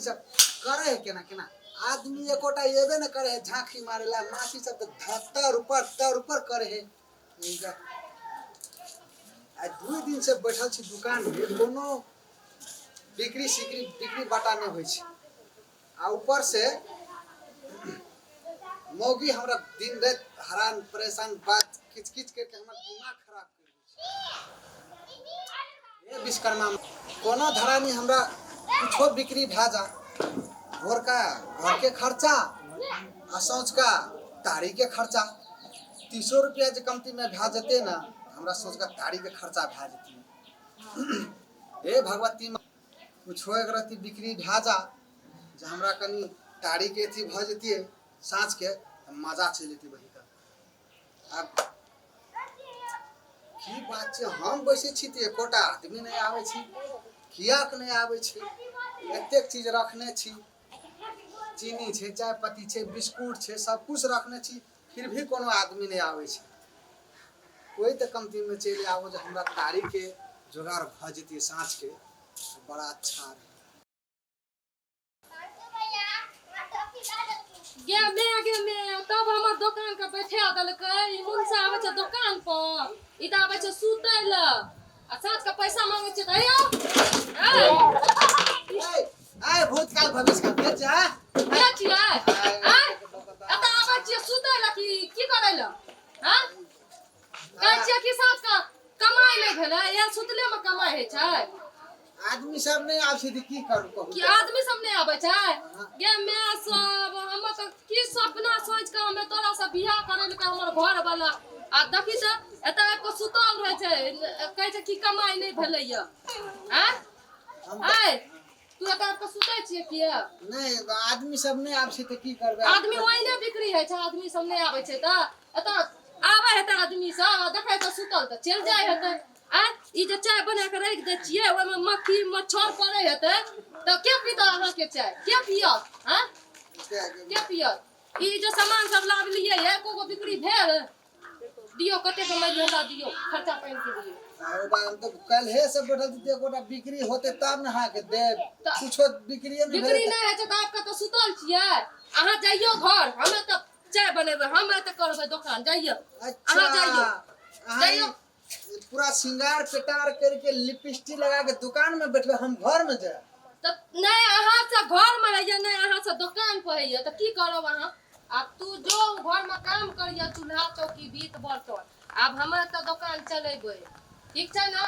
माछी सब करे है केना केना आदमी एकोटा एबे न करे है झांकी मारेला माछी सब तऽ धत्तर ऊपर तर ऊपर करे है इनका आ 2 दिन से बैठल छी दुकान में कोनो बिक्री सिक्री बिक्री बटा नहि होइ छै आ ऊपर से मौगी हमरा दिन राति हरान परेशान बात किच किच करके हमर दिमाग खराब कर दै छै। हे विश्वकर्मा कोनो धरानी हमरा कुछो बिक्री भए जा भोरका घरके खर्चा आ सौझका तारीके खर्चा 300 रुपया जे कमतीमे भए जेतै ने हमरा सौझका तारीके खर्चा भए जेतै। हे भगवती कुछो एक रत्ती बिक्री भए जा जे हमरा कनि तारीके अथी भऽ जेतियै साँझके तऽ मजा चलि जेतै बहिका। आब की बात छै हम बैसै छी तऽ एकोटा आदमी नहि आबै छै कियाक नहि आबै छै एतेक चीज रखने छी चीनी छै चाय पत्ती छै बिस्कुट छै सब कुछ रखने छी फिर भी कोनो आदमी नहि आबै छै कोइ तऽ कमतीमे चलि आबो जे हमरा तारीके जोगाड़ भऽ जेतियै साँझके बड़ा अच्छा रहै। गे मैं गे मैं तब हमर दोकान के बैठा देलकै ई मुनसा आबै छै दोकान पर ई तऽ आबै छै सुतै लए आ साँझ के पैसा मांगै छै तऽ हे यौ ए ए भूतकाल भविष्यकाल के जा के छियै आँय एतऽ आबै छियै सुतै लए कि की करै लए आँय कहै छियै कि साँझ के कमाइ नहि भेलै इएह सुतले मे कमाइ होइ छै। आदमी सब नहि आबै छै तऽ की करू कहू? कि आदमी सब नहि आबै छै गे माय सब हमर तऽ की सपना सोचि कऽ हमे तोरा से बियाह करै लए हमर घर वाला आ देखी तऽ एतऽ आबि कऽ सुतल रहै छै कहै छै कि कमाइ नहि भेलै यऽ आँय आँय तू एतऽ आबि कऽ सुतै छियै किया? नहि आदमी सब नहि आबै छै तऽ की करबै? आदमी ओहिने बिक्री होइ छै आदमी सब नहि आबै छै तऽ एतऽ आबै हेतै आदमी सब आ देखै तऽ सुतल तऽ चलि जाइ हेतै। आ ई जे चाय बना कऽ राखि दै छियै ओहिमे मक्खी मच्छर पड़ै हेतै तऽ के पीतै अहाँके चाय के पियत? आँय के पियत? ई जे सामान सब लाबलियै एको गो बिक्री भेल? दियौ कते कमेलियै हमरा दियौ खर्चा पानि के लिए। अरे बा हम तऽ काल्हे से बैठल छी एकोटा बिक्री होते तब ने अहाँके देब कुछो बिक्रिये नहि बिक्री नहि होइ छै तऽ आब कतऽ सुतल छियै अहाँ जइयौ घर हमे तऽ चाय बनेबै हम एतऽ करबै दोकान जइयौ। अच्छा अहाँ जइयौ अहाँ जइयौ। पूरा श्रृंगार पेटार करके लिपस्टिक लगा के दुकान में बैठबे हम घर में जाए? तऽ नहि अहाँ से घर में होइए नहि अहाँ से दोकान पर होइए तऽ की करब अहाँ? आब तू जो घर में काम करिय चूल्हा चौकी बीत बर्तन आब हम तऽ दोकान चलेबै ठीक छै ने?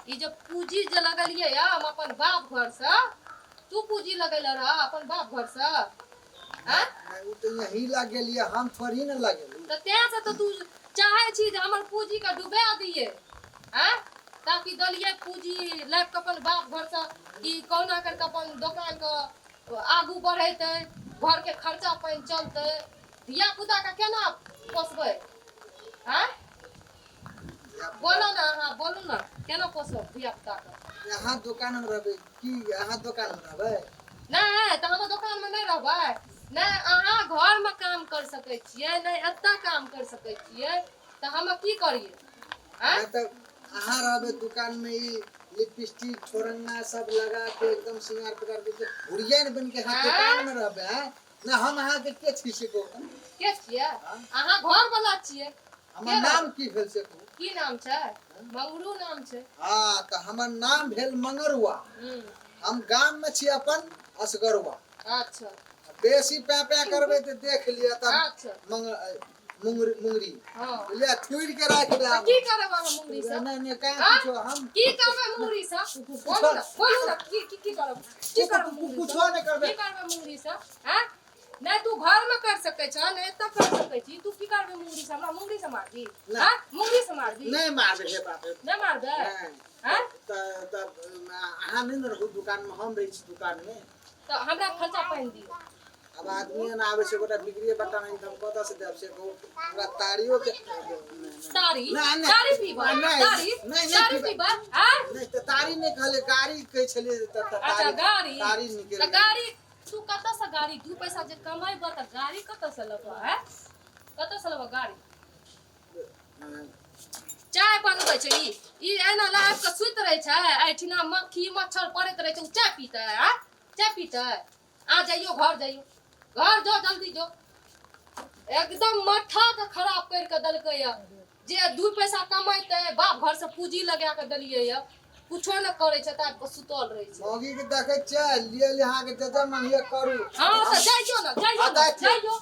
ई जे पूंजी जे लगलियै या हम अपन बाप घर से तू पूंजी लगेले रह अपन बाप घर से आँय? नहीं ओ तऽ यही लगेलियै हम थोड़ी ने लगेली। तऽ तें से तऽ तू चाहै छी जे हमर पूंजी के डुबा दियै आँय ताकि देलियै पूंजी लाबि कऽ अपन बाप घर से कि कहुना करि कऽ अपन दोकान के आगू बढ़ेतै घरके खर्चा पानि चलतै धिया पुता के केना पोसबै? आँय बोलो ने अहाँ बोलू ने केना पोसब धिया पुता के? अहाँ दुकान में रहबै की अहाँ दुकान में रहबै? नहि तऽ हम दोकान मे नहि रहबै नहि अहाँ घर मे काम कर सकै छियै नहि एतऽ काम कर सकै छियै तऽ हम की करियै? आँय नहि तऽ अहाँ रहबै दुकान में ई लिपस्टिक छोरन्ना सब लगा के एकदम श्रृंगार पेटार के हुरिया ने बन के अहाँ दुकान में रहबै? आँय नहि हम अहाँके के छी से कहू? के छियै अहाँ? घर वाला छियै। हमर नाम की भेल से कहू? की नाम छै? मंगरू नाम छै। हाँ तऽ हमर नाम भेल मंगरुआ। हम गाम में छी अपन असगरुआ। अच्छा बेसी पै पै करबै तऽ देख लिअ तब। अच्छा मुंगरी मुंगरी हाँ ले थुरि के राखि दे। की करब अहाँ मुंगरी से? नहि नहि काहे आँ? कुछो हम की करबै मुंगरी से? बोलू ने बोलू ने की की की करब की करब मुंगरी से? कुछो नहि करबै। की करबै मुंगरी से? आँय नहि तू घर में कर सकै छ नहि एतऽ कर सकै छी तू की करबै मुंगरी से? हमरा मुंगरी से मारबी? नहि। आँय मुंगरी से मारबी? नहि मारबै हे बाप रे। नहि मारबै? नहि। आँय तऽ तब अहाँ नहि ने रहू दुकान में हम रहै छी दुकान में। तऽ हमरा खर्चा पानि दियौ। आब आदमी ने आबै छै गोटा बिक्रिये बट्टा नहि तऽ हम कतऽ से देब से कहू? हमरा तारियो के तारी? नहि, नहि। तारी पीबै? नहि, तारी? नहि, नहि तारी पीबै। पीबै? आँय नहि तऽ तारी नहि कहलियै गाड़ी कहै छलियै तऽ अच्छा तारी गाड़ी तारी निकलि तऽ गाड़ी तू कतऽ से गाड़ी दू पैसा जे कमेबऽ तऽ गाड़ी कतऽ से लेबऽ? आँय कतऽ से लेबऽ गाड़ी? गेल। चाय बनबै छै ई ई एना लाबि कऽ सुति रहै छै एहिठिना मक्खी मच्छर पड़ैत रहै छै ओ चाय पीतै? आँय चाय पीतै? आ जाइयो घर जाइयो घर जो जल्दी जो एकदम माथा के खराब कर के देलकै या जे दू पैसा कमेतै बाप घर से पूंजी लगा के देलियै या कुछो न करै छै तऽ सुतल रहै छै मौगी के देखै छियै लिए लिए अहाँके जे जे मन हुए करू हँ तऽ जाइयो ने जाइयो आ ने जाइ छियै। जाइयो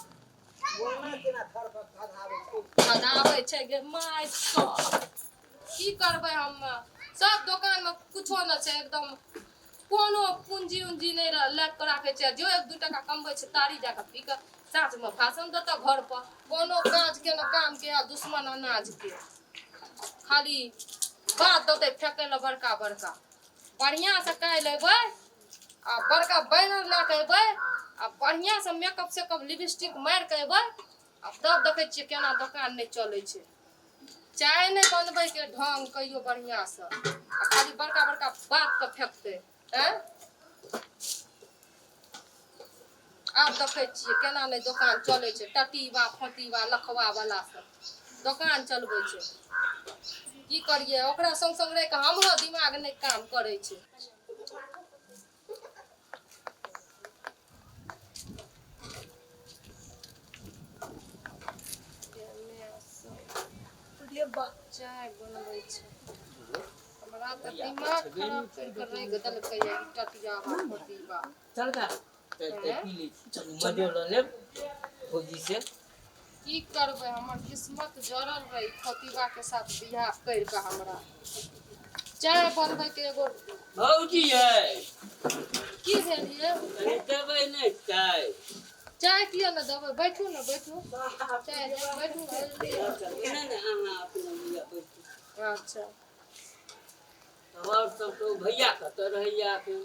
बोलना केना थर पर धधाबै छै धधाबै छै गे माय सब की करबै हम सब दोकान मे कुछो न छै एकदम कोनो पूंजी उंजी नहि लए कऽ राखै छै जो एक दू टका कमबै छै तारी जा कऽ पी कऽ साँझमे भाषण देतऽ घर पर कोनो काज के न काम के आ दुश्मन अनाज के खाली बात देतै फेकै लए बड़का बड़का बढ़िआँ से काल्हि अयबै आ बड़का बैनर लए कऽ अयबै आ बढ़िआँ से मेकअप सेकअप लिपस्टिक मारि कऽ अयबै आ तब देखै छियै केना दोकान नहि चलै छै चाय नहि बनबैके ढङ्ग कहियो बढ़िआँसँ आ खाली बड़का बड़का बातके फेकतै आँय आब देखै छियै केना नहि दोकान चलै छै टटीबा फोटीबा लखवा वाला सब दोकान चलबै छै की करियै ओकरा संग संग रहि कऽ हमरो दिमाग नहि काम करै छै चाय बनबै छै हमरा तऽ दिमाग खराब करि कऽ राखि देलकै ई टटिया फटिया चल गा हैं? पी लै छी मजो लऽ लेब भौजी से की करबै हमर किस्मत जरल रही फतिबा के साथ बियाह करि कऽ हमरा चाय बनबै के एगो भौजी यै की भेल ये कनि देबै नहि चाय चाय किया ने देबै बैठू ने बैठू चाय देब, बैठू नहि नहि अहाँ अपना लिअ बैठू अच्छा तब आओर सब कहू भैया कतऽ रहैया एखन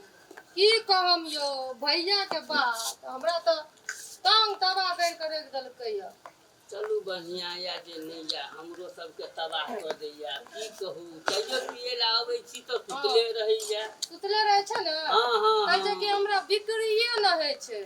की कहम यौ भैया के बात हमरा तऽ तंग तबाह करि कऽ राखि देलकै यऽ चलू बढ़िआँ यऽ जे नहि यऽ हमरो सबके तबाह कऽ दैया की कहू चाइयो पियै लए आबै छी तऽ सुतले रहैया सुतले रहै छै ने हँ हँ कहै छै कि हँ हमरा बिक्रिये नहि होइ छै